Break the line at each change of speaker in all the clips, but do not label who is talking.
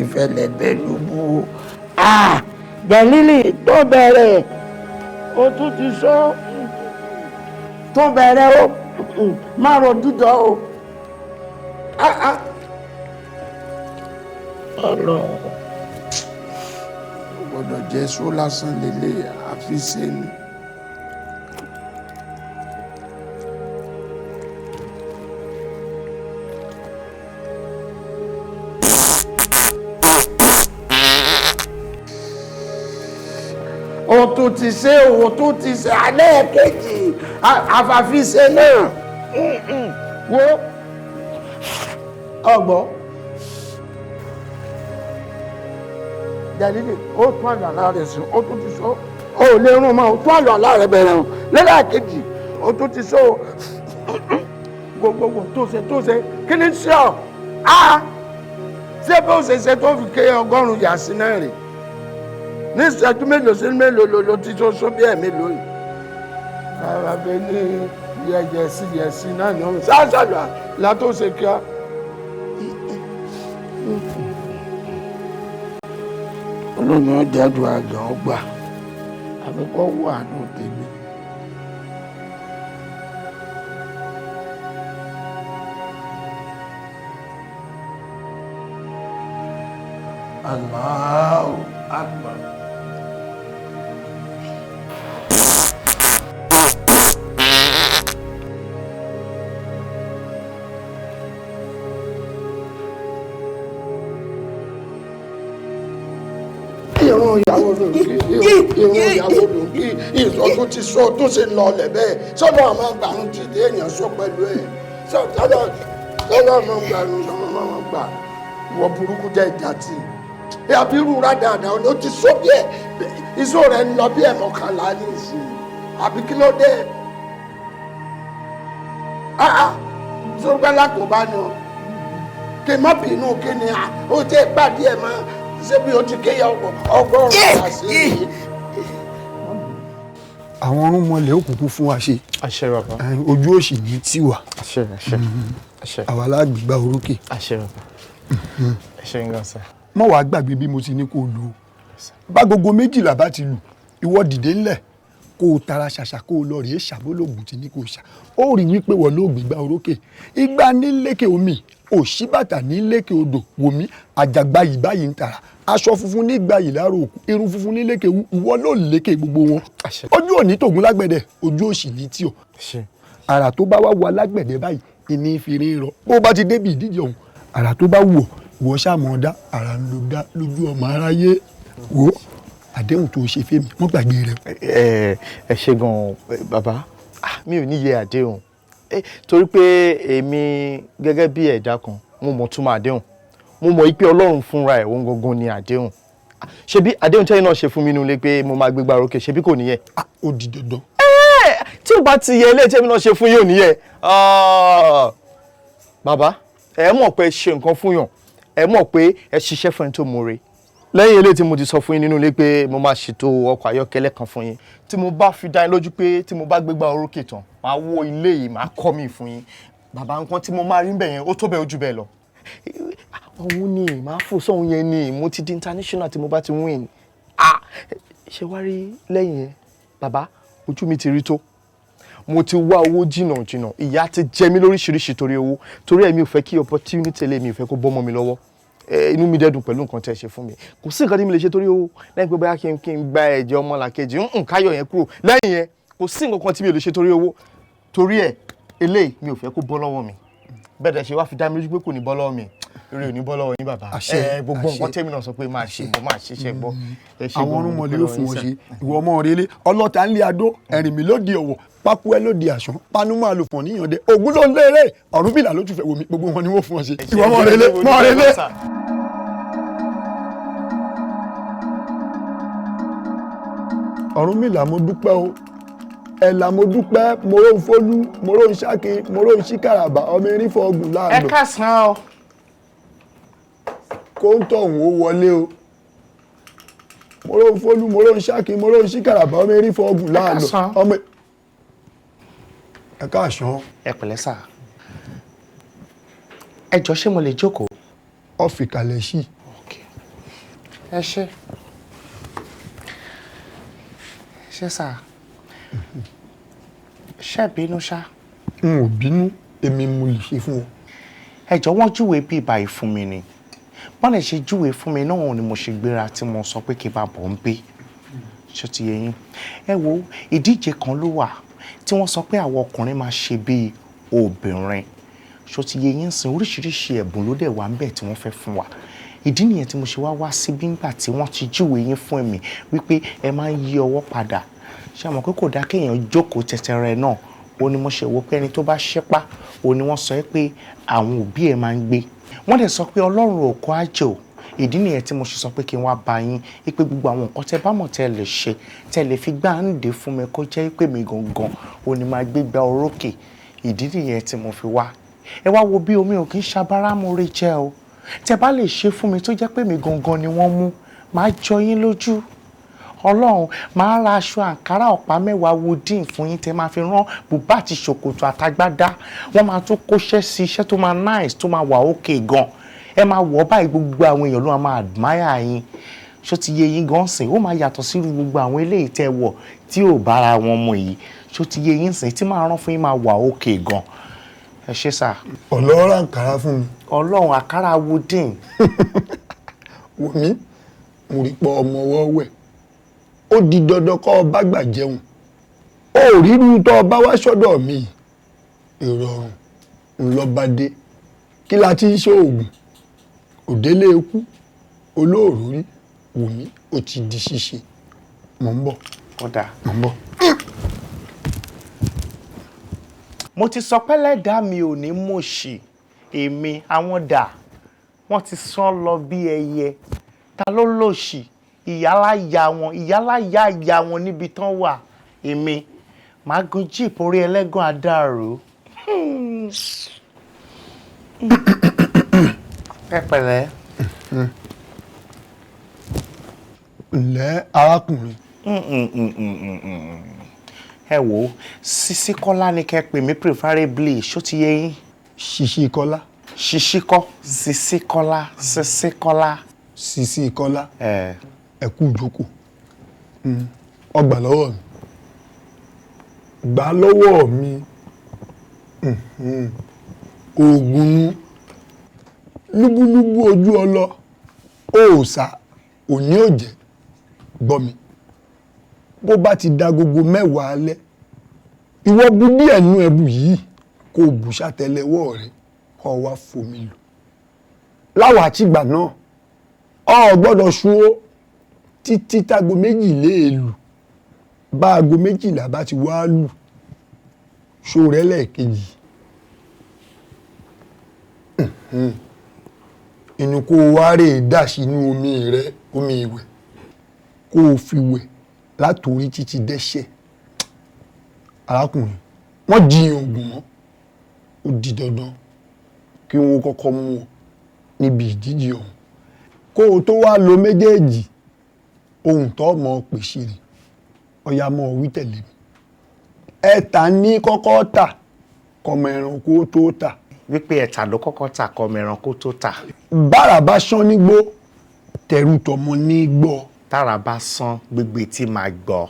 ti fẹlẹ̀ bẹ́ẹ̀ ló bú o. Jẹ̀lílì tó bẹ̀rẹ̀ o tún ti sọ tó bẹ̀rẹ̀ o má ro dúdọ̀ o. Ọlọ́run ó gbọ́dọ̀ jẹ́ só lásán lélẹ̀ àfi ṣe ni. O tún ti ṣe, o tún ti ṣe alẹ́ kejì àfàfiṣe náà. Wo ọgbọ́ Jẹ̀lílì ó tún àlọ́ àlá rẹ̀ sùn, ó tún ti sọ ó lè rún mọ́, ó tún àlọ́ àlá rẹ̀ bẹ̀rẹ̀ o lẹ́lẹ́kejì, ó tún ti sọ gbogbogbò tó ṣe tó ṣe kí ni ṣe ọ́ á ṣé bó ṣe ṣe tó fi ké 100 yà sí náà rè ní ìṣẹ́jú mélòó sí mélòó ló ti tó sọ bí ẹ̀ mélòó yìí. Àbẹ̀ ní yẹ̀yẹ̀sí yẹ̀sí náà ni wọ́n ṣáṣàlùwà látó ṣe kíá. Olóyún ọjà ju àgàn ọgbà àfikọ́ wà ní tèmi. Allahu Akbar. Ìrun ìyàwó ló ń kí, ìrun ìyàwó ló ń kí, ìsọ tó ti sọ tó ṣe lọ ọlẹ̀ bẹ́ẹ̀ sọ́dọ̀ àmọ́ gbàrún ti dé èèyàn sọ pẹ̀lú ẹ̀ sọ́dọ̀ àmọ́ gbàrún sọ́dọ̀ àmọ́ gbà wọ burúkú jẹ́ ìjà tì í àbí irú rádàdà ó ti sọ bí ẹ̀ iṣó rẹ̀ ń lọ bí ẹ̀ mọ̀kànlá ní ìsìn àbí kí ló dé? Sọ́gbẹ́lá kò bá ní o kí n má bínú kí ni ó ti pàdé ẹ̀ máa ṣé bí o ti kéya 100 àṣẹ yìí.
Àwọn ọ̀rúnmọlẹ̀ òkùnkùn fún wa ṣe.
Àṣẹ bàbá.
Ojú òṣì ní tiwa.
Àṣẹ àṣẹ àṣẹ.
Àwa lágbègbà orókè.
Àṣẹ bàbá. Ẹ ṣé ń sá.
Má wàá gbàgbé bí mo ti ní kó o lò ó. Bá gbogbo 12 bá ti lù, ìwọ dìde ńlẹ̀ kó o tara ṣàṣà kó o lọ rèé ṣàbólògùn tí ní kó o ṣà. Ó rí wípé wọ́n ló gbégbá orókè. Igba ní lékè omi, òṣìbàtà ní lékè odò, wòmí, àjàgbá yìí báyìí ń tara. Aṣọ funfun ní gbayì láàrò òkú, irun funfun ní lékè wú, ìwọ ló lékè gbogbo wọn. Ojú òní tògún lágbẹ̀dẹ, ojú òṣì ní tí o. Àrà tó bá wá wọ alágbẹ̀dẹ báyìí, ìní ìfìrí rọ. Bó bá ti débi ìdíje ọ̀hún, àrà tó bá wù ọ́, ìwọ ṣàmọ̀ dá, àrà ń lo dá lójú ọmọ aráyé. Wò ó, àdéhùn tó ṣe fẹ́mi, wọ́n gbàgbé rẹ.
Ẹ ṣé gan-an bàbá, mi ò ní yẹ àdéhùn torí pé èmi gẹ́gẹ́ bí ẹ̀dá kan mo mọ̀ túmọ̀ àdéhùn, mo mọ̀ pé Ọlọ́run fúnra ẹ̀ òun gangan ni àdéhùn. Ṣebí àdéhùn tẹ́yìn náà ṣe fún mi nílé pé mo máa gbégbá orókè, ṣebí kò níyẹ.
Ó di dandan.
Tí o bá ti yẹ ilé tẹ́mi náà ṣe fún yóò níyẹ. Bàbá ẹ mọ̀ pé ṣe nǹkan fún yàn, ẹ mọ̀ pé ẹ ṣiṣẹ́ fún ẹni tó mọ̀re. Lẹ́yìn eléyìí tí mo ti sọ fún yín nínú ilé pé mo máa ṣètò ọkọ̀ ayọ́kẹ́lẹ́ kan fún yín, tí mo bá fi dá yín lójú pé tí mo bá gbégbá orókè tán màá wó ilé yìí, màá kọ́ mi fún yín. Bàbá nǹkan tí mo máa rí bẹ̀ yẹn ó tó bẹ́ẹ̀ ojú bẹ́ẹ̀ lọ. Òun ni màá fò sóhun yẹn ni mo ti di international tí mo bá ti win. Ṣé wá rí lẹ́yìn yẹn bàbá, ojú mi ti rí tó, mo ti wá owó jìnnà jìnnà, ìyà ti jẹ mí lóríṣiríṣi torí owó, torí ẹ̀ mi ò fẹ́ kí opportunity lé mi ò fẹ́ kó bọ́ mọ́ mi lọ́wọ́. Inú mi dẹ́dùn pẹ̀lú nǹkan tẹ́ ṣe fún mi, kò sí nǹkan tí mi lè ṣe torí owó lẹ́yìn pé bóyá kí n gba ẹ̀jẹ̀ ọmọlàkejì ń káyọ̀ yẹn kúrò lẹ́yìn yẹn, kò sí nǹkan kan tí mi ò lè ṣe torí owó, torí ẹ̀ eléyìí mi ò fẹ́ kó bọ́ lọ́wọ́ mi. Bẹ́ẹ̀ dẹ̀ ṣe wá fi dá mi lójú pé kò ní bọ́ lọ́wọ́ mi, eré ò ní bọ́ lọ́wọ́ yín bàbá. Gbogbo nǹkan tẹ́mi náà sọ pé máa ṣe, mo máa ṣiṣẹ́ gbọ́.
Àwọn ọ̀rúnmọlẹ̀ yóò fún wọn ṣe, ìwọ ọmọ rẹ ọlọ́ta ńlẹ̀ adó, ẹ̀rìnmí lóde ọ̀wọ̀, pákúẹ́ lóde àṣán, panúmọ́ àlòfọ̀n níyànjẹ, Ògún ló ń lérè, Ọ̀rúnmìlà ló tún fẹ́ wò mí, gbogbo wọn ni wọ́n fún wọn ṣe. Ìwọ ọmọ rẹ mọ́ rẹ lé. Ọ̀rúnmìlà mo dúpẹ́ o, ẹ̀là mo dúpẹ́, mo ró ń fólú, mo ró ń ṣákin, mo ró ń ṣíkàràbà, ọmọ erin fọgùn láàlọ́.
Ẹ káàsán o.
Kó ń tọ̀hún ó wọlé o. Mo ró ń fólú, mo ró ń ṣákin, mo ró ń ṣíkàràbà, ọmọ erin fọgùn láàlọ́. Ọmọ ẹ káàsán.
Ẹ pẹ̀lẹ́ sà. Ẹ jọ̀ọ́ ṣé mo lè jókòó?
Ọ̀fìkàlẹ̀ sí.
Ẹ ṣé. Ṣé sà? Ṣé bínú ṣá?
N ò bínú, èmi mo lè ṣe fún ọ.
Ẹ jọ̀ọ́, wọ́n júwe bí ìbàyí fún mi ni. Wọ́n lè ṣe júwe fún mi náà ni mo ṣe gbéra tí mo sọ pé kí n bá bọ̀ ń bí. Ṣé ti yé yín? Ẹ wo, ìdíje kan ló wà tí wọ́n sọ pé àwọn ọkùnrin máa ṣe bí obìnrin. Ṣó ti yé yín sìn? Oríṣiríṣi ẹ̀bùn ló dẹ̀ wà ń bẹ̀ tí wọ́n fẹ́ fún wa. Ìdí nìyẹn tí mo ṣe wá wá síbí ńgbà tí wọ́n ti júwe yín fún mi wípé ẹ máa ń yí ọwọ́ padà. Ṣé àmọ́ pé kò dá kéèyàn jókòó tẹ̀tẹ̀rẹ̀ náà? Ó ní mo ṣe wò pé ẹni tó bá ṣẹ́pá, ó ní wọ́n sọ pé àwọn òbí ẹ̀ máa ń gbé. Wọ́n dẹ̀ sọ pé Ọlọ́run ò kọ́ àjò. Ìdí nìyẹn tí mo ṣe sọ pé kí n wá bá yín pé gbogbo àwọn nǹkan tẹ́ bá mọ̀ tẹ́ lè ṣe, tẹ́ lè fi gbá ń dé fún mi kó jẹ́ pé mi gangan ó ní máa gbégbá orókè. Ìdí nìyẹn tí mo fi wá. Ẹ wá wo bí omi ò kí ń ṣabárámúre jẹ́ o. Tẹ́ bá lè ṣe fún mi tó jẹ́ pé mi gangan ni wọ́n mú, máa jọ yín lójú. Ọlọ́run, máa ra aṣọ àǹkárá ọ̀pá 10 wudin fún yín tẹ́ máa fi rán bùbá àti ṣòkòtò àtagbádá. Wọ́n máa tún kóṣẹ́ sí iṣẹ́ tó máa nice, tó máa wà okay gan. Ẹ máa wọ̀ báyìí, gbogbo àwọn èèyàn ló máa admire yín. Ṣó ti yé yín gan sìn? Ó máa yàtọ̀ sí gbogbo àwọn eléyìí tẹ́ wọ̀ tí ò bára wọn mu yìí. Ṣó ti yé yín sìn? Tí máa rán fún yín máa wà okay gan. Ẹ ṣé sà.
Ọlọ́run àǹkárá fún mi.
Ọlọ́run, àǹkárá wudin.
Wò mí, mo rí pọ̀ ọmọ ọwọ́ wẹ̀. Ó di dandan kọ́ ọ bá gbà jẹun. Ó ríru tó ọ bá wá sọ́dọ̀ mi. Ìrọ̀rùn ńlọ́badé. Kí la ti ń ṣe oògùn? Òdélé ikú, olóòrò rí, wò mí, ó ti di ṣíṣe. Mò ń bọ̀.
Kódà.
Mò ń bọ̀.
Mo ti sọ pé lẹ́dàá mi ò ní mòṣì. Èmi, àwọn dà, wọ́n ti sán lọ bí ẹyẹ. Ta ló lòṣì? Ìyáláyà wọn, ìyáláyà ìyá wọn níbi tán wà. Èmi, màá gun jeep orí ẹlẹ́gàn adáàrò. Ẹ pẹ̀lẹ́.
Ǹlẹ́ arákùnrin.
Ẹ wo, Sisi Kọ́lá ni kẹ́ pè mí preferably, ṣó ti yé yín?
Sisi Kọ́lá.
Sisi kọ́, Sisi Kọ́lá, Sisi Kọ́lá.
Sisi Kọ́lá.
Ẹ.
Ẹ kú ìjókòó. Ọgbà lọ́wọ́ mi. Gbà lọ́wọ́ mi. Oògùn nu. Lúbúlúbú ojú ọlọ. Òòṣà òní òjẹ́. Gbọ́ mi. Bó bá ti da gogo 10 alẹ́, ìwọ bu díẹ̀ nú ẹbu yìí kó o bù ṣàtẹ́lẹwọ́ rẹ kó o wá fomi lò. Láwọn àtìgbà náà, o ò gbọ́dọ̀ sun ó títí tágo 2 lè lù. Bá aago 12 bá ti wá lù, ṣo rẹ lẹ́ẹ̀kejì. Inú kó o wá rè dà sínú omi rẹ, omi ìwẹ̀, kó o fi wẹ̀ látorí títí dẹ́ṣẹ̀. Arákùnrin, wọ́n jiyàn ògùn mọ́. Ó di dandan kí wọ́n kọ́kọ́ mú ọ níbi ìdíje ọ̀hún. Kó o tó wá lo méjèèjì, ohun tó mọ̀ pèsè rè, ọya mọ̀ wí tẹ̀lé mi. Ẹ̀ta ní kọ́kọ́ tà, kọmọ ẹranko tó tà.
Wípé ẹ̀ta ló kọ́kọ́ tà, kọmọ ẹranko tó tà.
Bára bá sán nígbó, tẹ̀rù tọmọ ní gbọ́.
Tára bá sán, gbogbo etí máa gbọ́.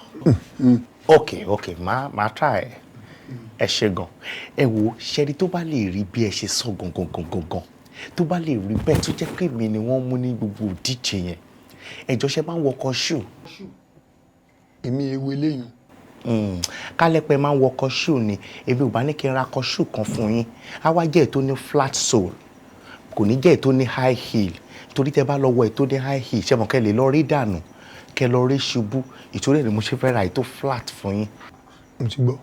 Ok, ok, máa try ẹ̀. Ẹ ṣé gan. Ẹ wo, ṣẹ́ni tó bá lè rí bí ẹ ṣe sọ gangan gangan gan. Tó bá lè rí bẹ́ẹ̀ tó jẹ́ pé èmi ni wọ́n mú ní gbogbo ìdíje yẹn. Ẹ jọ̀ọ́, ṣé máa ń wọkọ̀ ṣù?
Èmi ewu eléyìí.
Kálẹ́pẹ́ máa ń wọkọ̀ ṣù ni, èmi ò bá ní kí n ra kọ̀ ṣù kan fún yín. Á wá jẹ́ èyí tó ní flat sole, kò ní jẹ́ èyí tó ní high heel. Torí tẹ bá lọ wọ èyí tó ní high heel, ṣé mọ̀ kẹ́ lè lọ rí dànù, kẹ́ lọ rí ṣubú. Ìtorí ẹ̀ ni mo ṣe fẹ́ ra èyí tó flat fún yín.
Mo ti gbọ́.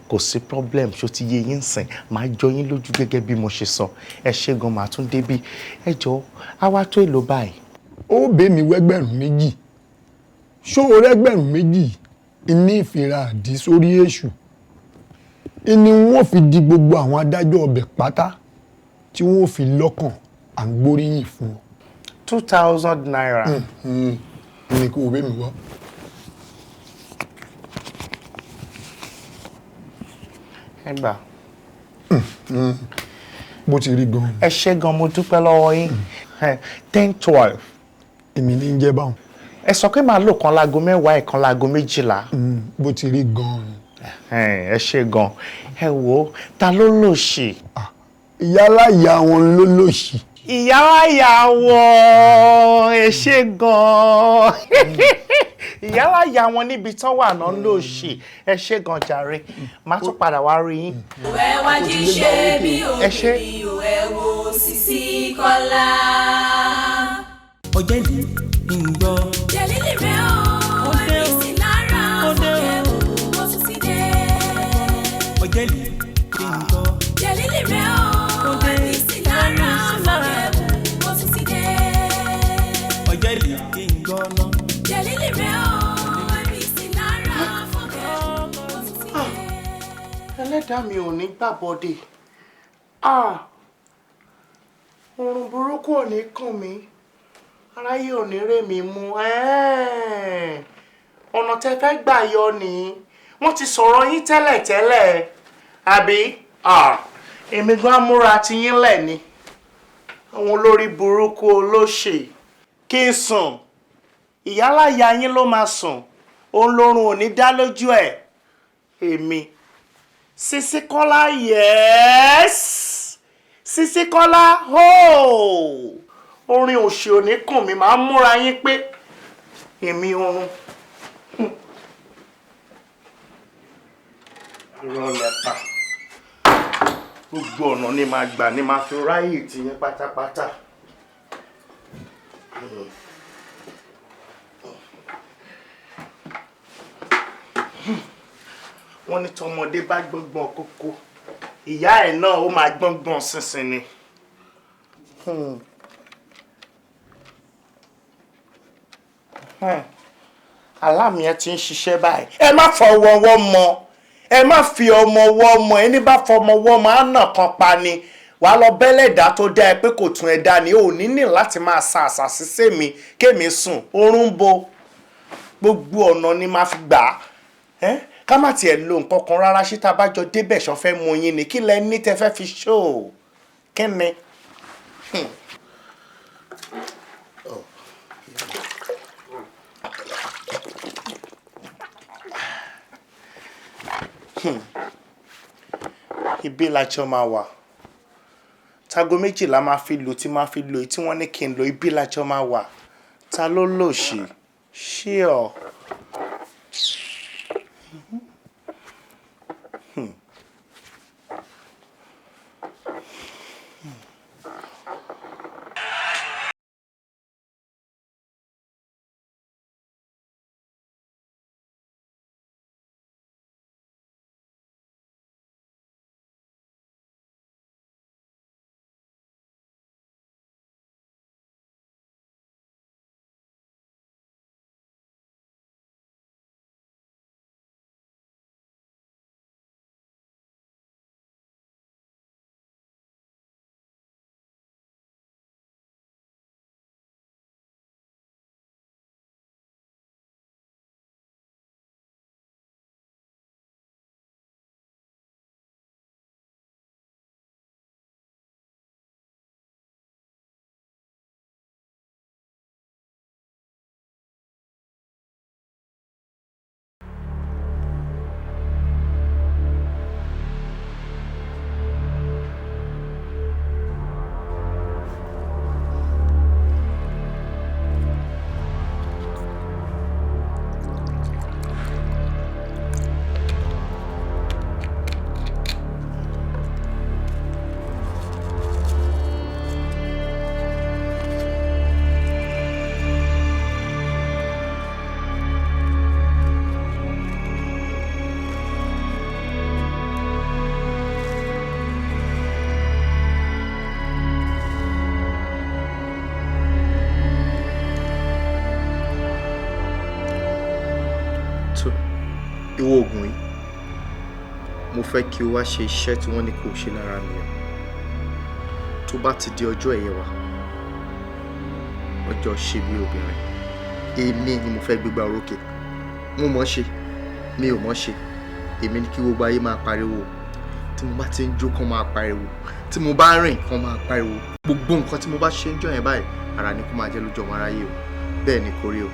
Kò sí problem, ṣó ti yé yín sìn? Màá jọ yín lójú gẹ́gẹ́ bí mo ṣe sọ. Ẹ ṣé gan, màá tún débí. Ẹ jọ̀ọ́, á wá tó èlò báyìí.
Ó bẹ̀ mí wẹ́gbẹ̀rún 2. Ṣó o rẹ́gbẹ̀rún 2 ní ìfira àdí sórí èṣù? Ìní wọ́n fi di gbogbo àwọn adájọ́ ọbẹ̀ pátá tí wọ́n fi lọ́kàn à ń gbóríyìn fún ọ.
2,000 naira.
Ní kò bẹ̀ mí wá.
Ẹ gbà.
Bó ti rí gan.
Ẹ ṣé gan, mo dúpẹ́ lọ́wọ́ yín. 10:12.
Èmi ní ń jẹ́ báwọn.
Ẹ sọ pé màá lò kan láago 10, ẹ̀kan láago 12.
Bó ti rí gan-an.
Ẹ ṣe gan. Ẹ wo, ta ló lòṣì?
Ìyálà ìyá wọn ló lòṣì.
Ìyálàyà wọn, ẹ ṣe gan. Ìyálàyà wọn níbi tán wà náà lòṣì. Ẹ ṣe gan jàre. Màá tún padà wá rí yín.
Ẹ wá jíṣẹ́ bí
Ẹ ṣé.
obìnrin ò, ẹ wo Sisi Kọ́lá.
Ọ̀jẹ̀lì ń gbọ́.
Jẹ̀lílì rẹ̀ ó, ẹ̀mí sí lára fọ́kẹ́ ó tún ti dé.
Ọ̀jẹ̀lì ń gbọ́.
Jẹ̀lílì rẹ̀ ó, ẹ̀mí sí lára fọ́kẹ́ ó tún ti dé.
Ọ̀jẹ̀lì ń gbọ́ ná.
Jẹ̀lílì rẹ̀ ó, ẹ̀mí sí lára fọ́kẹ́ ó tún ti dé.
Ẹlẹ́dàá mi ò ní gbàbọ̀dè. Oorun burúkú ò ní kàn mí, aráyé ò ní rè mí mú. Ọ̀nà tẹ fẹ́ gbà yọ nìyí. Wọ́n ti sọ̀rọ̀ yín tẹ́lẹ̀tẹ́lẹ̀, àbí? Èmi gan amúra ti yín lẹ̀ ni. Àwọn olórí burúkú olóṣè kí n sùn, ìyáláyà yín ló máa sùn, òun lorun ò ní dá lójú ẹ̀. Èmi Sisi Kọ́lá, yes, Sisi Kọ́lá, hóò, orin òṣì ò ní kùn mí, màá múra yín pé èmi oorun. Irọ́ lẹ pa. Gbogbo ọ̀nà ni màá gbà ni màá fi ráyè tiyín pátápátá. Wọ́n ní tọmọdé bá gbọ́ngbọ́n kókó, ìyá ẹ̀ náà ó máa gbọ́ngbọ́n sínsìn ni. Aláàmì ẹ ti ń ṣiṣẹ́ báyìí. Ẹ má fọwọ́ ọwọ́ mọ, ẹ má fi ọmọ ọwọ́ mọ. Ẹni bá fọmọ ọwọ́ mọ á nà kan pa ni. Wàá lọ bẹ́lẹ̀dá tó dá ẹ pé kò tún ẹ dá ni. Ò ní ní láti máa sa àṣà sísè mi kémi sùn oorun ń bo. Gbogbo ọ̀nà ni màá fi gbà á. Ká má tiẹ̀ lo nǹkan kan rárá. Ṣé tá a bá jọ débẹ̀ ṣan fẹ́ mú yín ni? Kí lẹ ní tẹ fẹ́ fi ṣó o? Kí ni? Ibi lajọ máa wà. Tago 12 máa fi lò tí máa fi lò tí wọ́n ní kí n lò. Ibi lajọ máa wà. Ta ló lòṣì? Ṣé ọ?
Ìwọ oògùn yìí, mo fẹ́ kí o wá ṣe iṣẹ́ tí wọ́n ní kó o ṣe lára mi o. Tó bá ti di ọjọ́ ẹ̀yẹ wa, ọjọ́ ṣe bí obìnrin, èmi ni mo fẹ́ gbégbá orókè. Mo mọ̀ ṣe, mi ò mọ̀ ṣe, èmi ni kí gbogbo ayé máa pariwo. Tí mo bá ti ń jó kán máa pariwo, tí mo bá rìn kán máa pariwo. Gbogbo nǹkan tí mo bá ṣe ń jọ yẹn báyìí, ara ni kó máa jẹ́ lójú ọmọ aráyé o.
Bẹ́ẹ̀ ni kò rí o.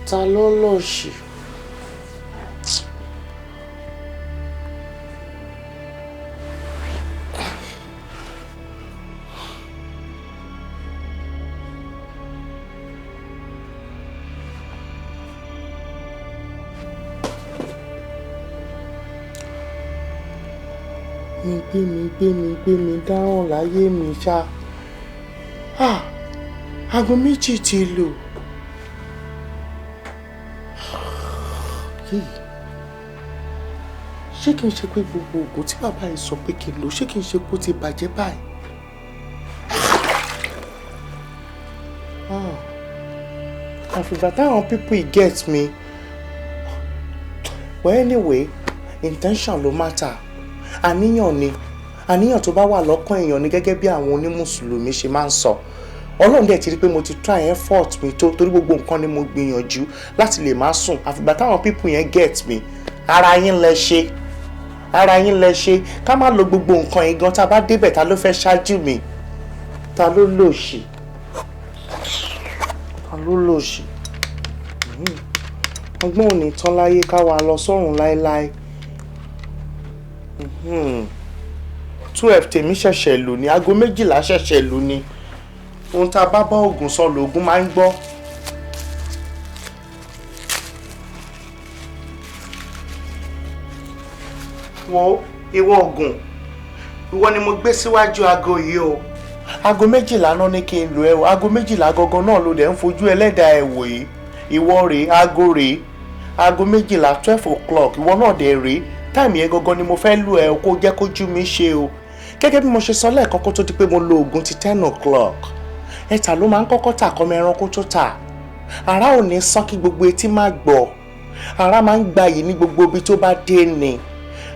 Ta ló lòṣì? Mi gbé mi gbé mi gbé mi dáràn láyé mi ṣá. Ah, aago 2 ti lù. Yìí, ṣé kí n ṣe pé gbogbo oògùn tí bàbá yìí sọ pé kí n lò, ṣé kí n ṣe pé ó ti bàjẹ́ báyìí? Àfìgbà táwọn people yìí get me. Well, anyway, intention ló matter. Àníyàn ni, àníyàn tó bá wà lọ́kàn èèyàn ni, gẹ́gẹ́ bí àwọn onímùsùlùmí ṣe máa ń sọ. Ọlọ́run dẹ̀ ti rí pé mo ti try effort mi tó, torí gbogbo nǹkan ni mo gbìyànjú láti lè má sùn. Àfìgbà táwọn people yẹn get me. Ara yín lẹ ṣe, ara yín lẹ ṣe. Ká má lo gbogbo nǹkan yìí gan, tá a bá débẹ̀, ta ló fẹ́ ṣáájú mi? Ta ló lòṣì? Ta ló lòṣì? Ọgbọ́n ò ní tán láyé, ká wa lọ sọ́run láéláé. 12 tèmi ṣẹ̀ṣẹ̀ lù ní, aago 12 ṣẹ̀ṣẹ̀ lù ní. Ohun tá a bá bá oògùn sọ lòògùn máa ń gbọ́. Wo ìwọ oògùn, ìwọ ni mo gbé síwájú aago yìí o. Aago 12 náà ní kí n lò ẹ o. Aago 12 gangan náà ló dẹ̀ ń fojú ẹlẹ́dàá ẹ̀ wò yìí. Ìwọ rèé, aago rèé, aago 12, 12 o'clock, ìwọ náà dẹ̀ rèé. Time yẹn gangan ni mo fẹ́ lò ẹ o, kó jẹ́ kójú mi ṣe o. Gẹ́gẹ́ bí mo ṣe sọ lẹ́ẹ̀kan kó tó di pé mo lo oògùn ti 10 o'clock, ẹ̀ta ló máa ń kọ́kọ́ tà kọ́mọ ẹranko tó tà. Ara ò ní sán kí gbogbo etí má gbọ́. Ara máa ń gbayì ní gbogbo ibi tó bá dé ni.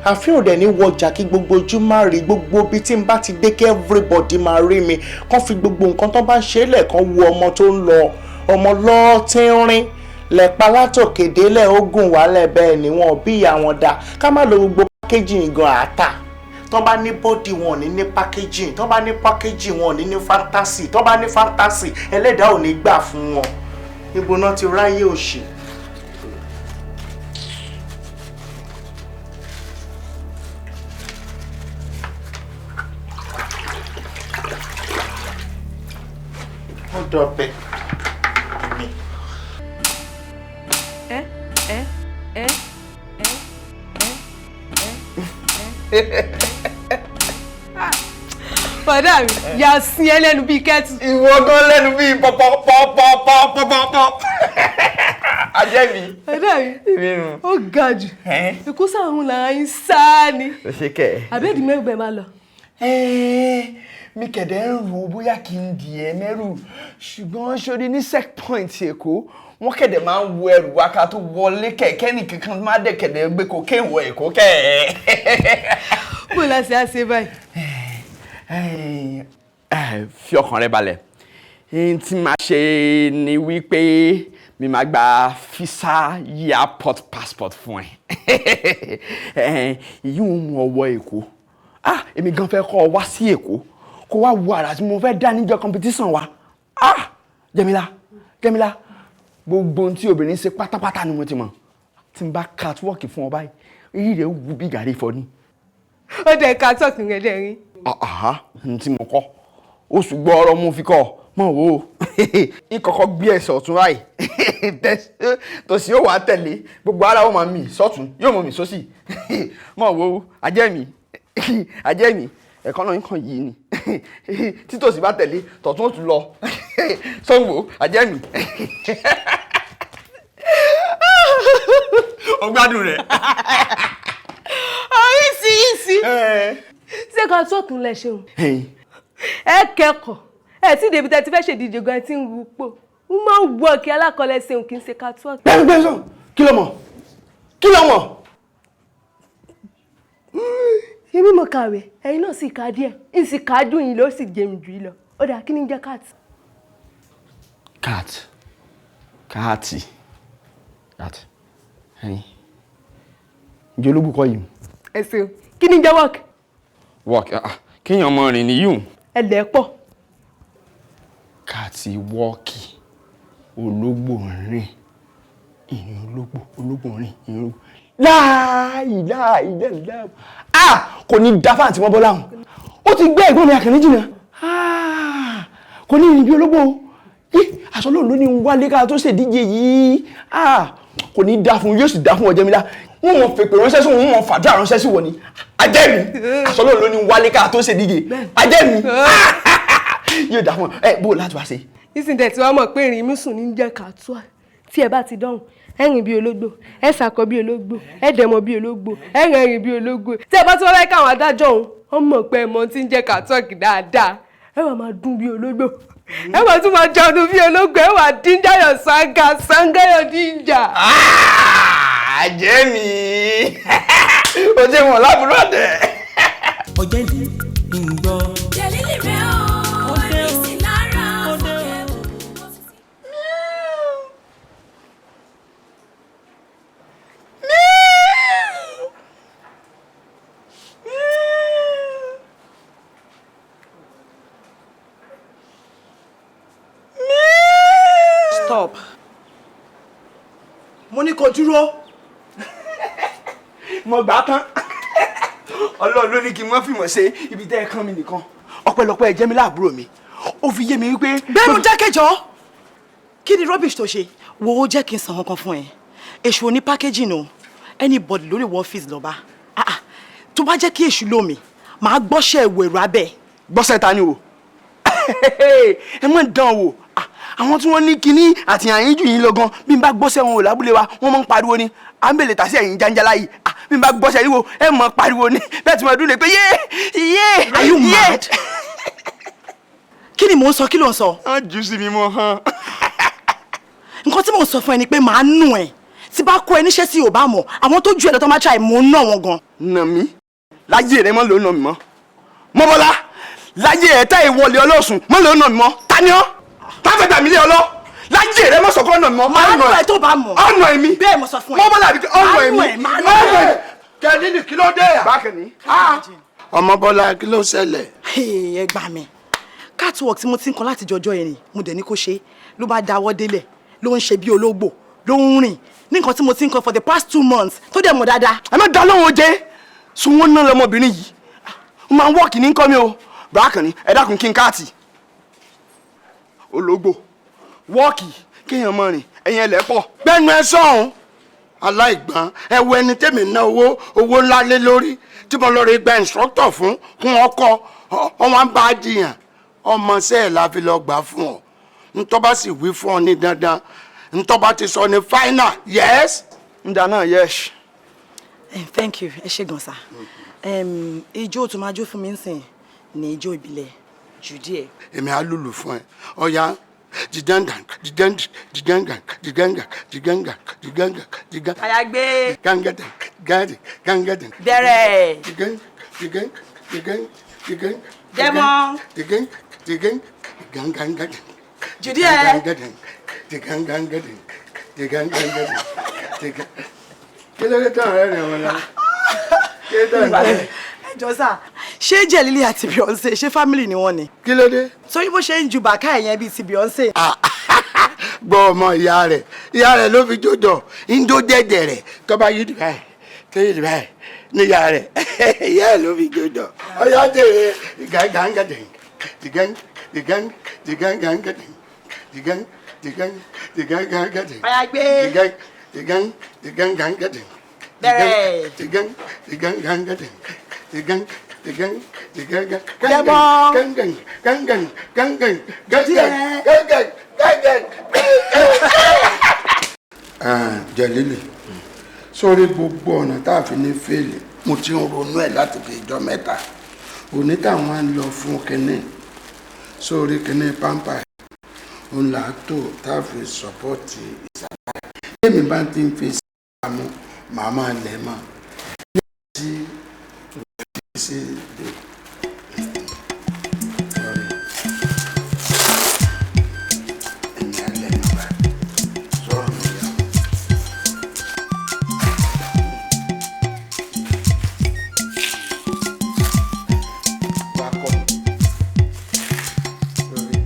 Àfihàn òdẹ̀ ní wọjà kí gbogbo ojú má rí. Gbogbo ibi tí n bá ti dé, kí everybody máa rí mi, kán fi gbogbo nǹkan tó bá ń ṣe é lẹ́ẹ̀kan wo ọmọ tó ń lọ, ọmọ lọ́ọ́tínrín lẹ́pa látòkè délẹ̀, ogun wálẹ̀. Bẹ́ẹ̀ ni wọn bí ìyá wọn dá ká má lo gbogbo packaging gan àtà. Tó bá ní body, wọn ò ní ní packaging. Tó bá ní packaging, wọn ò ní ní fantasy. Tó bá ní fantasy, ẹlẹ́dàá ò ní gbà fún wọn. Níbo náà ti ráyè òṣì? Ó dọ̀bẹ̀ mi.
Ẹ ẹ ẹ ẹ ẹ ẹ ẹ. Bọ̀dá mi, yà sí ẹ lẹ́nu bíi kẹ́tù.
Ìwọ gan lẹ́nu bíi pọpọpọpọpọpọ. Ajẹ́ mi.
Bọ̀dá mi,
Èmi nù.
ó ga jù. Èkó sáwọn làrá yín sáá ni.
Ó ṣe kẹ́ ẹ̀.
Àbẹ́ẹ̀dì mẹ́rù máa lọ.
Mi kẹ̀dẹ̀ ń rò bóyá kí n dì ẹ́ mẹ́rù, ṣùgbọ́n sórí ní checkpoint Èkó, wọ́n kẹ̀dẹ̀ máa ń wo ẹrù wa ká tó wọlé. Kẹ̀kẹ́ nìkankan má dẹ̀ kẹ̀dẹ̀ gbé cocaine wọ Èkó kẹ̀ ẹ́.
Bó la ṣe á ṣe báyìí?
Fi ọkàn rẹ balẹ̀. N tí máa ṣe ni wípé mi máa gba visa airport passport fún ẹ. Ìyí ń mú ọwọ́ Èkó. Ah, èmi gan fẹ́ kọ́ ọ wá sí Èkó, kó wá wo àrà tí mo fẹ́ dá níjọ́ competition wa. Ah, Jẹ́mílá, Jẹ́mílá, gbogbo ohun tí obìnrin ṣe pátápátá ni mo ti mọ̀. Tí n bá catwalk fún ọ báyìí, èyí rẹ̀ wù bí gàrí fọ ni.
Ó dẹ̀ ká tọ́kì rẹ̀ dẹ̀ rí.
Àhá, n tí mo kọ́ oṣù gbọ́ọ̀rọ̀ mo fi kọ́ mọ̀ wò ó. N kọ́kọ́ gbé ẹsẹ̀ ọ̀tún báyìí, tòsí ó wà á tẹ̀lé, gbogbo ara ó máa mì sọ́tún, yóò mọ̀ mì sósì. Mọ̀ wò ó, ajẹ́ mi, ajẹ́ mi, ẹ̀kọ́ náà nǹkan yìí ni. Títòsí bá tẹ̀lé, tọ̀tún ó tún lọ sọ́nwó, ajẹ́ mi. Ó gbádùn rẹ̀.
Oríṣiríṣi. Ṣé kan tó kún lẹ ṣeun? Ẹ kẹ́kọ̀ọ́. Ẹ tí débi tẹ́ ti fẹ́ ṣèdíje gan tí ń rúpò. Ń máa ń wọ kí alákọ̀ọ́lẹ̀ ṣeun kì í ṣe catwalk.
Gbẹ́ngbẹ́ sọ, kí ló mọ̀? Kí ló mọ̀?
Èmi mo kàwé, ẹ̀yin náà sì ka díẹ̀, ń sì ká dùn yín ló sì jẹun jù yín lọ. Ó dà, kí ni jẹ́ cat?
Cat. Káàtì. Cat. Ẹyin. Ǹjẹ́ ológun kọ́ yìí?
Ẹ ṣeun. Kí ni jẹ́ work?
Work. Kéèyàn mọ rìn níyùn.
Ẹ lẹ̀ pọ̀.
Káàtì wọ́ọ̀kì. Ológbò rìn. Ìrìn ológbò. Ológbò rìn. Ìrìn ológbò. Láàyè láàyè láàyè. Ah! Kò ní dáfà àti wọ́n bọ́ láhùn. Ó ti gbé ẹ̀gbọ́n mi Àkànní jìnnà. Ah! Kò ní ìrìn bí ológbò. Aṣọ lóun ló ní ń wálé ká tó ṣèdíje yìí. Ah! Kò ní dá fún, yóò sì dá fún Ọ̀jẹ̀mílá. Wọ́n mọ̀ fèpè ránṣẹ́ sí wọn, wọ́n mọ̀ fàdúrà ránṣẹ́ sí wọn ni. Ajẹ́ mi! Aṣọ lóun ló ní ń wálé ká tó ṣèdíje. Ajẹ́ mi! Yóò dá fún ọ. Ẹ bó o láti wá ṣe.
Ìsìndẹ̀ tí wọ́n mọ̀ pé ìrìn mi sùn ní jẹ́ kàtúà. Tí ẹ bá ti dánwò, ẹ rìn bí ológbò, ẹ sàkọ bí ológbò, ẹ dẹ̀mọ̀ bí ológbò, ẹ rẹ̀rìn bí ológbò. Tí ẹ bá tí wọ́n fẹ́ káwọn adájọ́ òun, wọ́n mọ̀ pé ẹ mọ̀ tí ń jẹ́ kàtúọ̀kì dáadáa. Ẹ wà máa dún bí ológbò, ẹ wà tún máa jọdún bí ológbò, ẹ wà díńjáyọ̀ sanga sangayọ̀ díńjà.
Ajẹ́ mi, o jẹ́ wọn lábúrò àtẹ.
Ọjẹ́ lè ń gbọ́.
Jẹ̀lílì rẹ̀ ó ẹ̀mí sí lára fọ́jẹ́.
Stop. Mo ní kó dúró.
Mo gbà á tán. Ọlọ́run ló ní kí n má fìmọ̀ ṣe ibi tẹ́ ẹ kàn mí nìkan. Ọpẹ́lọpẹ́ ẹ jẹ́ mi láàbúrò mi. Ó fi yé mi wípé.
Bẹ́ẹ̀ni jákèjọ́. Kí ni rubbish tó ṣe? Wo ó jẹ́ kí n san kankan fún ẹ. Èṣù oní packaging o. Anybody lórí wọ ọ́fíìsì lọ́ba. Tó bá jẹ́ kí èṣù lómi, màá gbọ́ṣẹ́ ìwèrò abẹ́.
Gbọ́ṣẹ́ ta ni o? Ẹ má dán wò. Àwọn tí wọ́n ní kinní àti àyín jù yín lọ gan, bí n bá gbọ́sẹ̀ wọn ò lábúlé wa, wọ́n máa ń pariwo ni. À ń bèlè tàṣí ẹ̀yìn jáńjálá yìí. Bí n bá gbọ́sẹ̀ yíwo, ẹ mọ̀ pariwo ni. Bẹ́ẹ̀ tí mo dún lè pé yé yé.
Are you mad? Kí ni mò ń sọ? Kí ló ń sọ?
Wọ́n jù sí mi mọ́ hàn.
Nǹkan tí mò ń sọ fún ẹ ni pé màá nù ẹ. Tí bá kó ẹ níṣẹ́ tí ò bá mọ̀, àwọn tó ju ẹ lọ tó máa ṣàì mò ń nà wọn gan.
Nà mí? Láyé rẹ mọ́ ló nà mí mọ́. Mọ́bọ́lá, láyé ẹ̀ tá ìwọlé ọlọ́sùn mọ́ ló nà mí mọ́. Ta ni ọ́? Táfẹ́ gbà mí lé ọlọ́ láyé rẹ mọ̀ sọ̀kọ́ ọ̀nà mi mọ́.
Màá nù ẹ tó bá mọ̀.
Ọ̀nà èmi.
Bẹ́ẹ̀ mo sọ fún ẹ.
Mọ́bọ́lá àbí ọ̀nà èmi.
Màá nù ẹ.
Jẹ̀lílì kí ló dé?
Bákẹ́ni.
Ọmọbọ́lá kí ló ṣẹlẹ̀?
Ẹ gbà mí. Catwalk tí mo ti ń kọ láti jọjọ́ yẹn ni mo dẹ̀ ní kó ṣe ló bá dáwọ́ délẹ̀ ló ń ṣe bí ológbò ló ń rìn ní nǹkan tí mo ti ń kọ for the past 2 months tó dẹ̀ mọ̀ dáadáa.
Ẹ má dá lóhùn oje sun wọn náà lọmọbìnrin yìí. Ó máa ń wọ́ọ̀kì ní kọ́ mi o. Bákẹ́ni ẹ dákun kí n káàtì. Ológbò wọ́ọ̀kì kéèyàn mọ̀ rìn ẹ̀yìn ẹlẹ́ pọ̀.
Gbẹ́nu ẹ sọ̀hún aláìgbọ́n ẹ wo ẹni tèmi ná owó owó ńlá lé lórí tí mo lọ rí gba instructor fún kún ọkọ ọwọn bá a jiyàn ọmọọṣẹ́ ẹ̀ la fi lọ gbà fún ọ ntọ́ bá sì wí fún ọ ní dandan ntọ́ bá ti sọ ní final yes.
Ǹda náà yes.
Thank you, ẹ ṣé gan sa. Ijó tó máa jó fún mi ń sìn ní ijó ìbílẹ̀ jù díẹ̀.
Èmi á lùlù fún ẹ ọ̀ya jìjàngà jìjàngà jìjàngà jìjàngà jìjàngà jìjàngà jìjàngà.
Àyàgbé.
Gàngàdà gàdì gàngàdà.
Bẹ̀rẹ̀.
Jìgàn jìgàn jìgàn jìgàn.
Dẹ́mọ́.
Jìgàn jìgàn gàngàngàdà.
Jù díẹ̀.
Gàngàdà jìgàngàngàdà jìgàngàngàdà jìgàn. Kí ló dé tán rẹ̀ rẹ̀ wọn lọ? Kí ló dé tán rẹ̀?
Jọ́sà, ṣé Jẹ̀lílì àti Beyonce ṣé family ni wọ́n ni?
Kí ló dé?
Torí bó ṣe ń ju bàkà ẹ̀yẹn bíi ti Beyonce.
Gbọ́ ọmọ ìyá rẹ̀, ìyá rẹ̀ ló fi jójọ, ń jó jẹ́jẹ̀ rẹ̀, tó bá yí dìbà ẹ̀, tó yí dìbà ẹ̀, ní ìyá rẹ̀, ìyá rẹ̀ ló fi jójọ. Ọyá jèrè gàngàngàdìn, jìgàn jìgàn jìgàn gàngàdìn, jìgàn jìgàn jìgàn gàngàdìn.
Àyàgbé.
Jìgàn jìgàn jìgàn gàngàdìn.
Bẹ̀rẹ̀.
Jìgàn jìgàn gàngàdìn. Jìgàn jìgàn jìgàn
Dẹ́mọ́.
gàngàn gàngàn gàngàn gàngàn gàngàn gàngàn. Jẹ̀lílì Sórí gbogbo ọ̀nà tá a fi ní fèlè, mo ti ń ronú ẹ̀ láti fi ìjọ mẹ́ta. Òní táwọn á lọ fún kínní, sórí kínní pampa, òun là á tò tá a fi sọ́pọ́ọ̀tì ìsàlẹ̀. Tèmi bá ti ń fi sàmú, màá máa lẹ̀ mọ́. Ní ti sí dé. Sorry. Èmi á lẹ̀ mọ́ báyìí. Sọ̀rọ̀ mi yà. Wá kọ́ mi. Sorry.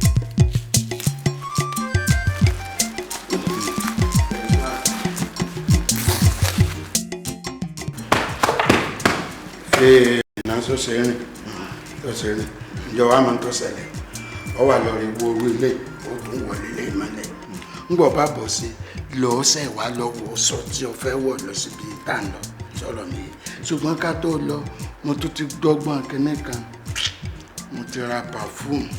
Ee, ìná tó ṣe rìn tó ṣe rìn ìjọba máa ń tó ṣẹlẹ̀, ọ wà lórí wo orí ilé, ó tún wọlé ilé ìmọ̀lẹ̀ ńgbọ̀ bá bọ̀ sí lọ́ọ́sẹ̀ wá lọ wò sọ tí o fẹ́ wọ̀ lọ síbi tá à ń lọ. Sọ̀rọ̀ mi, ṣùgbọ́n ká tó lọ, mo tún ti dọ́gbọ́n kinní kan. Mo ti ra perfume,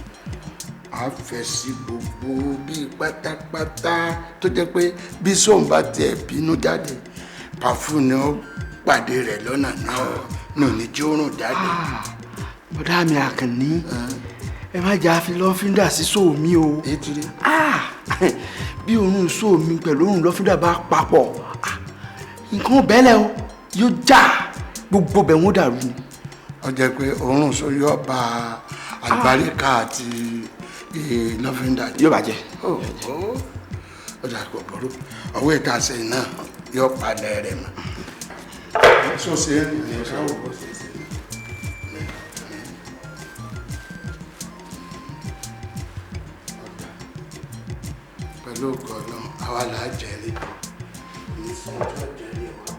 a fẹ́ sí gbogbo bíi pátápátá, tó jẹ́ pé bí sóun bá tiẹ̀ bínú jáde, perfume ni ó pàdé rẹ̀ lọ́nà náà ní òní tí ó rùn jáde.
Bọ́dá mi Àkànní, ẹ má jà fi lọ́fíńdà sí sóòmí o. Bí òórùn sóòmí pẹ̀lú òórùn lọ́fíńdà bá papọ̀, nǹkan bẹ́lẹ̀ o, yóò já gbogbo bẹ̀ wọ́n dàrú ni.
Ó jẹ́ pé òórùn sọ yóò ba àlùbáríkà àti lọ́fíńdà jẹ́.
Yóò bàjẹ́.
Ó dà kò burú, ọwọ́ ìta sẹ́yìn náà yóò palẹ̀ rẹ̀ mọ́. Sọ ṣe é ní sáwọ́ bó ṣe ṣe. Pẹ̀lú ògo Ọlọ́run, àwa là á jẹ́rìí ní sọ́jọ́ jẹ́rìí wa.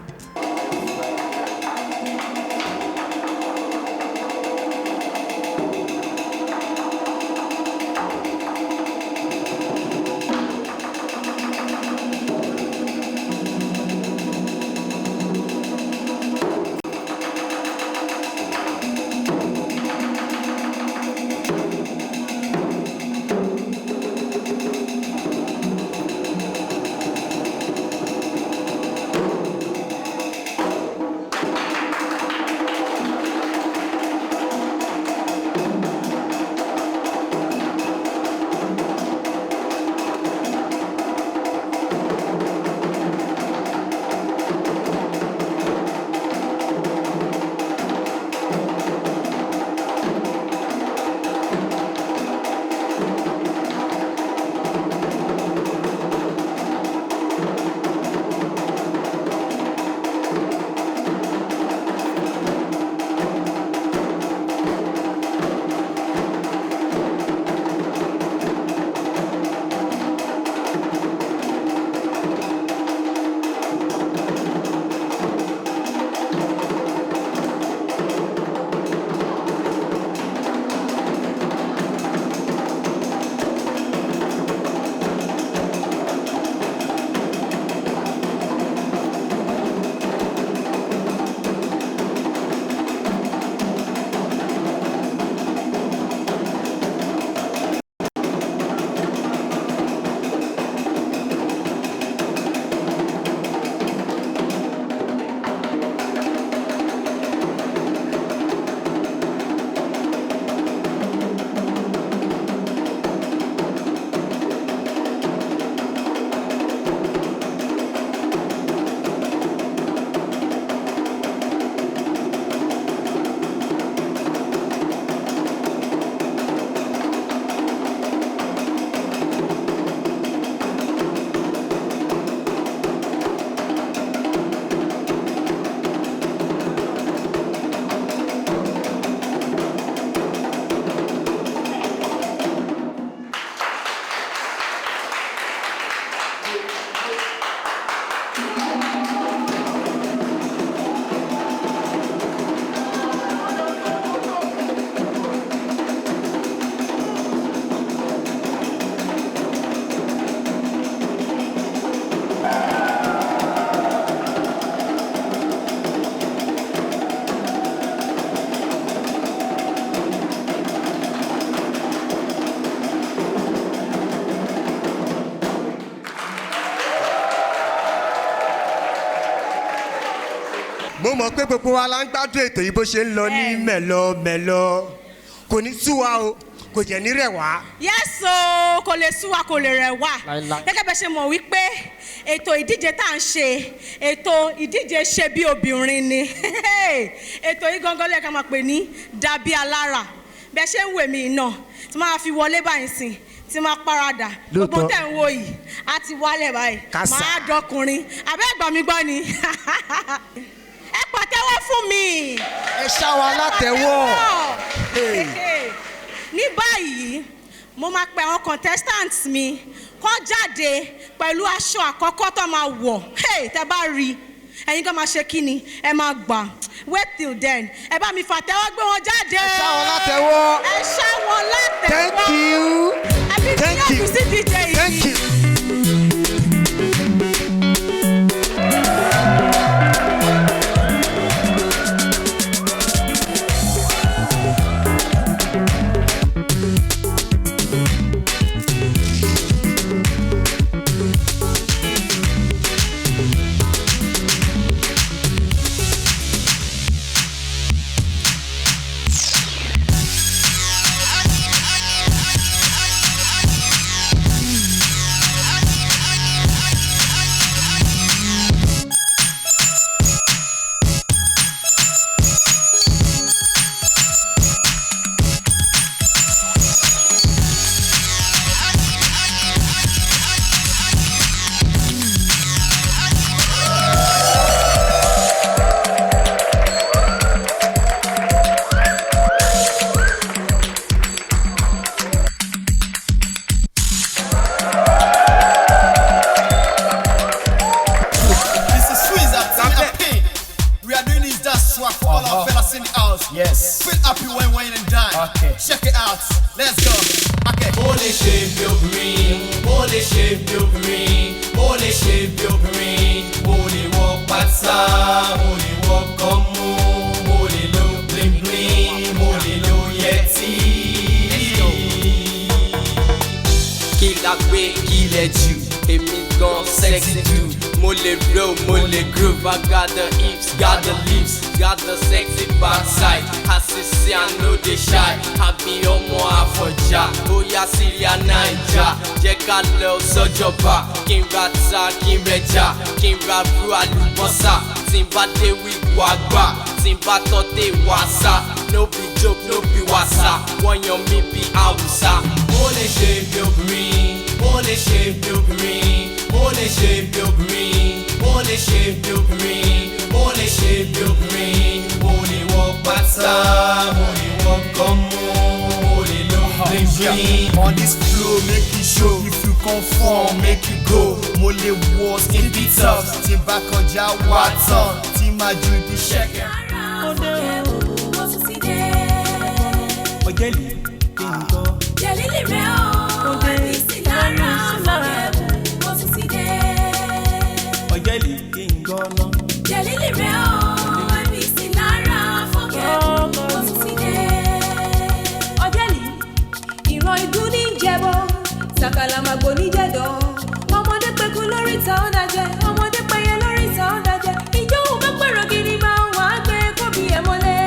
Nígbàgbọ́ pé gbogbo wa la ń gbádùn ètò yìí bó ṣe ń lọ ní mẹ̀lọmẹ̀lọ. Kò ní sú wa o, kò jẹ́ ní rẹ̀ wá.
Yes o, kò lè sú wa, kò lè rẹ̀ wá.
Láíláí.
Gẹ́gẹ́ bẹ́ẹ̀ ṣe mọ̀ wípé ètò ìdíje tá à ń ṣe, ètò ìdíje ṣe bí obìnrin ni. Ètò yìí gangan ló yẹ ká máa pè ní dàbí alára. Bẹ́ẹ̀ ṣe ń wè mí náà tí máa fi wọlé báyìí sìn, tí máa paradà, gbogbo
Lóòótọ́.
tẹ̀ ń wò yìí á ti wálẹ̀ báyìí.
Kásá.
Máa dọkùnrin. Àbẹ́ ẹ̀gbọ́n mi gbọ́ ni. Ẹ pàtẹ́wọ́ fún mi.
Ẹ ṣá wa látẹ́wọ́.
Hey. Ní báyìí, mo máa pe àwọn contestants mi kó jáde pẹ̀lú aṣọ àkọ́kọ́ tó máa wọ̀. Hey, tẹ́ bá rí i, ẹ̀yin kan máa ṣe kí ni ẹ máa gbà. Wait till then, ẹ bá mi fàtẹ́wọ́ gbé wọn jáde.
Ẹ ṣá wọn látẹ́wọ́.
Ẹ ṣá wọn látẹ́wọ́.
Thank you.
Àbí tí
Thank
yóò
you.
fi sí DJ yìí.
Thank you.
This is Swiss at Pink. We are doing this dance swag for all our fellas in the house.
Yes.
Feel happy when wine and dine.
Okay.
Check it out. Let's go. Okay.
Ó lè ṣe bí obìnrin, ó lè ṣe bí obìnrin, ó lè ṣe bí obìnrin, ó lè wọ pátá, ó lè wọ kọ́mú, ó lè lo bling bling, ó lè lo yẹtí. Kí la gbé, kí lẹ jù, èmi gan sexy dude. Mo lè roll, mo lè groove, I got the hips, got the lips, got the sexy backside. Àṣìṣe I no dey shy, àbí ọmọ àfọ̀njá, bóyá Syria Naija. Jẹ́ ká lọ sọ́jọ́ba, kí n ra ta, kí n rẹja, kí n ra bú àlùbọ́sà. Tí n bá dé wíwú àgbà, tí n bá tọ́ dé wàsá. No be joke, no be wàsá, wọ́n yan mí bí Hausa. Ó lè ṣe bí obìnrin, ó lè ṣe bí obìnrin, ó lè ṣe bí obìnrin, ó lè ṣe bí obìnrin, ó lè ṣe bí obìnrin, ó lè wọ pátá, ó lè wọ kọ́mú, ó lè lo bling bling.
On this flow, make it show. If you conform, make it go. Mo lè wọ skimpy tops. Tí n bá kọjá wá tán. Tí máa ju ibi ṣẹ̀kẹ̀.
Ọ̀jẹ̀lì kí n gbọ́.
Jẹ̀lílì rẹ̀ o, ẹbí sí lára fọ́kẹ́mù, ó tún ti dé.
Ọ̀jẹ̀lì kí n gbọ́ ná.
Jẹ̀lílì rẹ̀ o, ẹbí sí lára fọ́kẹ́mù, ó tún ti dé.
Ọ̀jẹ̀lì, ìran igun ní jẹbọ, sàkàlàmàgbò ní jẹ̀dọ̀. Ọmọdé pẹ̀kú lórí ìta ọ̀dàjẹ́, ọmọdé pẹyẹ lórí ìta ọ̀dàjẹ́. Ìjọ òun bá pẹ̀rọ gidi máa ń wà á gbé kóbi ẹ̀ mọ́lẹ̀.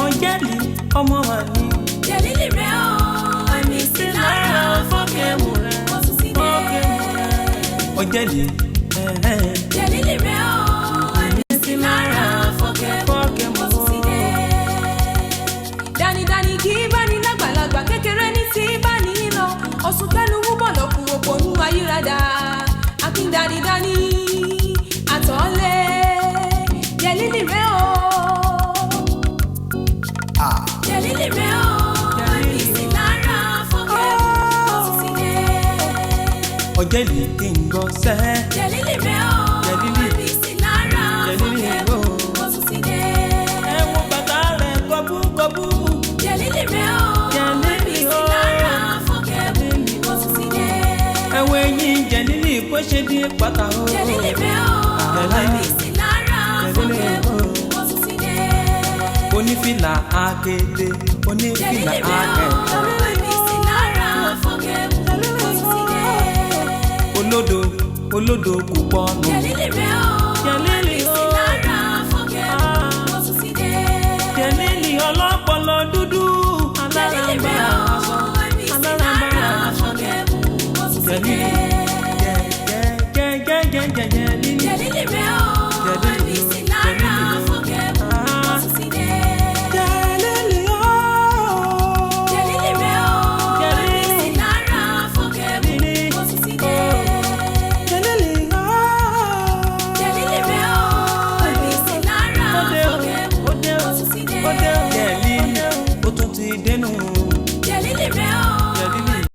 Ọ̀jẹ̀lì ọmọ wa ni.
Jẹ̀lílì rẹ̀ o, ẹbí sí lára fọ́kẹ́mù, ó tún ti dé.
Ọ̀jẹ̀lì
Jẹ̀lílì rẹ̀ o, ẹbí sí lára fọ́kẹ́mù, ó tún ti dé.
Dánidáni kì í bá ní lágbàlagbà, kékeré ní tí bá ní lọ. Ọ̀sùn kẹ́nu wúbọ̀ lọ́kùn òpònú ayírádà. Akíndanidání àtọ̀lé. Jẹ̀lílì rẹ̀ o.
Jẹ̀lílì rẹ̀ o, ẹbí sí lára fọ́kẹ́mù, ó tún ti dé.
Ọ̀jẹ̀lì kí n gbọ́ sẹ́.
Jẹ̀lílì rẹ̀ o,
Jẹ̀lílì.
ẹbí sí lára
Jẹ̀lílì
fọ́kẹ́mù,
o.
ó tún ti dé.
Ẹ wo bàtà rẹ̀ gọbúgọbú.
Jẹ̀lílì rẹ̀ o, ẹbí sí lára fọ́kẹ́mù, ó tún ti dé.
Ẹ wo eyín jẹ̀lílì bó ṣe di pátá o.
Jẹ̀lílì rẹ̀ o, ẹbí sí lára
Jẹ̀lílì
fọ́kẹ́mù,
o.
ó tún ti dé.
Onífìlà akéde, onífìlà
Jẹ̀lílì rẹ̀ o,
akẹ́kọ̀ọ́.
ẹbí sí lára fọ́kẹ́mù, ó tún ti dé.
Olódo olódo kò pọnù.
Jẹ̀lílì rẹ̀ o,
Jẹ̀lílì
ẹbí sí lára fọ́kẹ́mù,
Jẹ̀lílì ọlọ́pọlọ dúdú.
Jẹ̀lílì rẹ̀ o, MC lára fọ́kẹ́ ó tún ti dé.
Jẹ̀jẹ̀jẹ̀jẹ̀jẹ̀lílì.
Jẹ̀lílì rẹ̀ o, MC lára fọ́kẹ́ ó tún ti dé.
Jẹ̀lílì o.
Jẹ̀lílì rẹ̀ o, MC lára fọ́kẹ́ ó tún ti dé.
Jẹ̀lílì o.
Jẹ̀lílì rẹ̀ o, MC lára fọ́kẹ́ ó tún ti dé.
Jẹ̀lílì ó tún ti dénú.